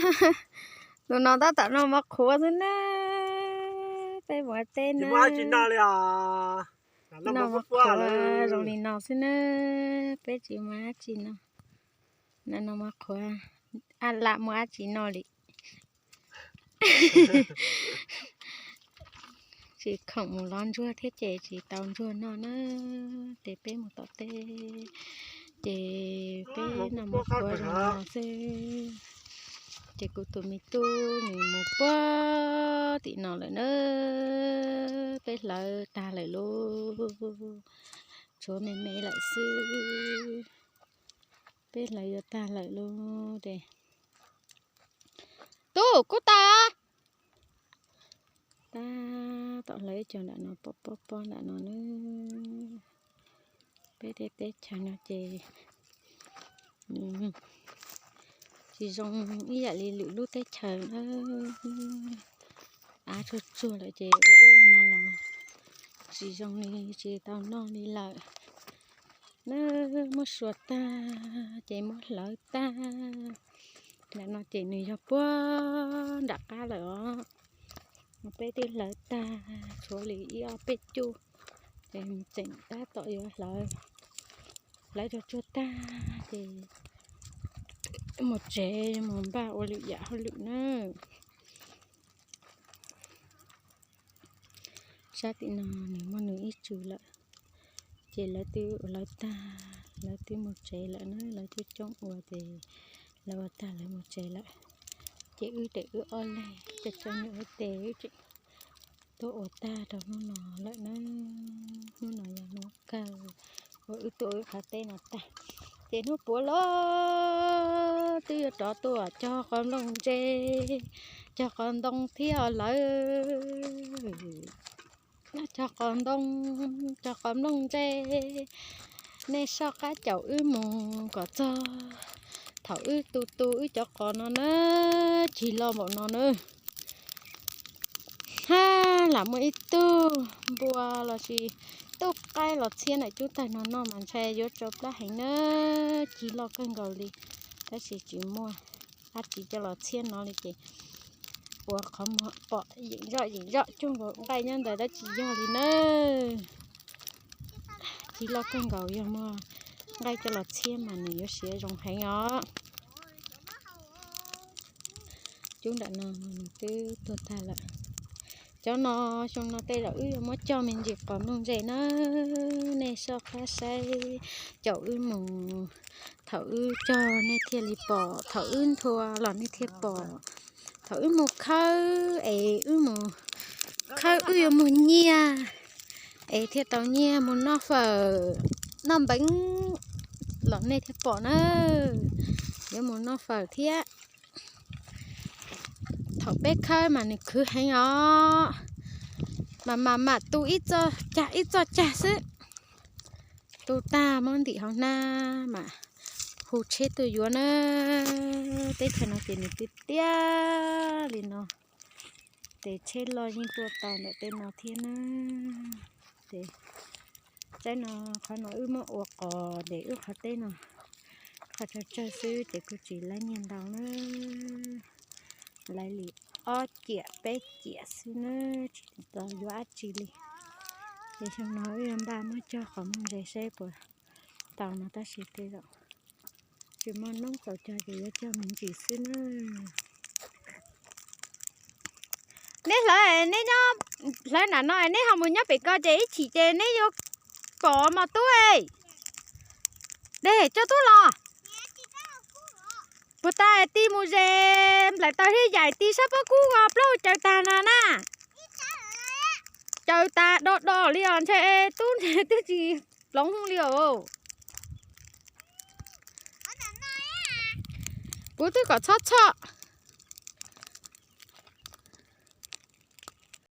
Tus no tab tom noj mov qhuav xwb na. Peb mus ua teb na. Noj mov qhuav zoo li no xwb na. Peb tsis muaj dab tsi no. Noj mov qhuav, ab lam muaj dab tsi noj li. Tsis khoom mus lov ntsuag thiab ces tsis tau ntsuag noj na. Ces peb mus tom teb, ces peb noj mov qhuav zoo no xwb. Ces kuv tus me tub nws mus puag tim no lawm na. Peb hlawv tag lawm lauj, tshuav me me lawm xwb. Peb hlawv yuav tag lawm lauj. Tus kub tas, tab tom hlawv ib co nram no, pob pob pob nram no na. Peb tej teb chaws no ces tsis zoo ib yam li lwm lub teb chaws na. Av tsuag tsuag lawm ces ua ua no los tsis zoo li, tsis tau noj li lawm na. Muab sua tag ces muab hlawv tag. Nram no ces nws yog puag nram qab lawm os. Peb twb hlawv tag, tshuav li ib ob peb cuj, ces tseem tab tom yuav hlawv, hlawv tsuag tsuag tag ces mus tsev mus npaj ua lwm yam hauj lwm na. Sab tim no nws muaj nws ib tsug lawm, ces lawv twb hlawv tag, lawv twb mus tsev lawm na, lawv twb coob ua ces lawv ua tag lawv mus tsev lawm. Ces wb tseem wb ob leeg coj coj nyuj wb tes wb tseem tuaj ua tag rau hnub no lawm na. Hnub no yog hnub kawg uas wb tuaj wb qhov teb no tag, ces hnub puav los twb yuav rov tuaj cog qos nplooj ntse, cog qos ntoo thiab lawm. Cog qos ntoo, cog qos nplooj ntse, nej soj qab caum wb mus kom txog thaum wb tu tu wb cov qos no na, cig loj npaum no na. Hab lam muaj ib tug npua los sis tub qaib los txhiab ntawm cub tawg no noj mas ntshai yuav tsau plab heev na, cig loj kawg nkaus li, tab sis tsis muaj dab tsi coj los txhiab no li ces ua qhov muag pom yeem zoj yeem zoj cuag nkaus nqaij nyob ntawd tab tsis yog li na. Cig loj kawg nkaus, yog muaj nqaij coj los txhiab mas nws yuav siav zoo heev os. Cub nram no nws twb tuag tag lawm. Cov no xyoo no tej zaum wb yuav muab cog me ntsis qos nplooj ntse na, nej soj qab saib caum wb mus, thaum wb cog nej thiaj li pom, thaum wb nthua los nej thiaj pom. Thaum wb mus khawb es wb mus khawb wb yuav mus nyiag es thiaj tau nyiaj mus noj fawm noj npeev los nej thiaj pom na, yuav mus noj fawm thiab. Thaum peb khawb mas nws khwv heev os, mas mam mam tu ib txoj cag ib txoj cag xwb. Tu tag muab ntim hauv hnab mas hu tsheb tuaj yuav na. Teb chaws no ces nws tiaj tiaj li no, ces tsheb loj yeej tuaj tau ntawm tej no thiab na. Ces tsaib no, qhov no wb muab ua qos ces wb qhov teb no qhov tsawg tsawg xwb ces kuj tsis laib nyiaj ntau na, laib li ob ciam peb ciam xwb na, tsis tau yuav dab tsi li. Ces xyoo no wb yuav npaj muab cog qos muag ntses saib puas tau no tab sis tej zaum tsis muaj noob txaus cog ces yuav cog me ntsis xwb na. Neb hlawv, neb nyob hlawv nram no, neb ho mus nyob pem ko ces ib chim ces neb yuav pom mos tub. Dej coj tub los. Puag ta ti mus ze nplaim taws thiab yaim ti sab pob kub ko plaub caws tag na na. Caws tas do do li os, ntshe tub ntshe twb tsis ploov li os. Kuv twb kom txhob txhoj.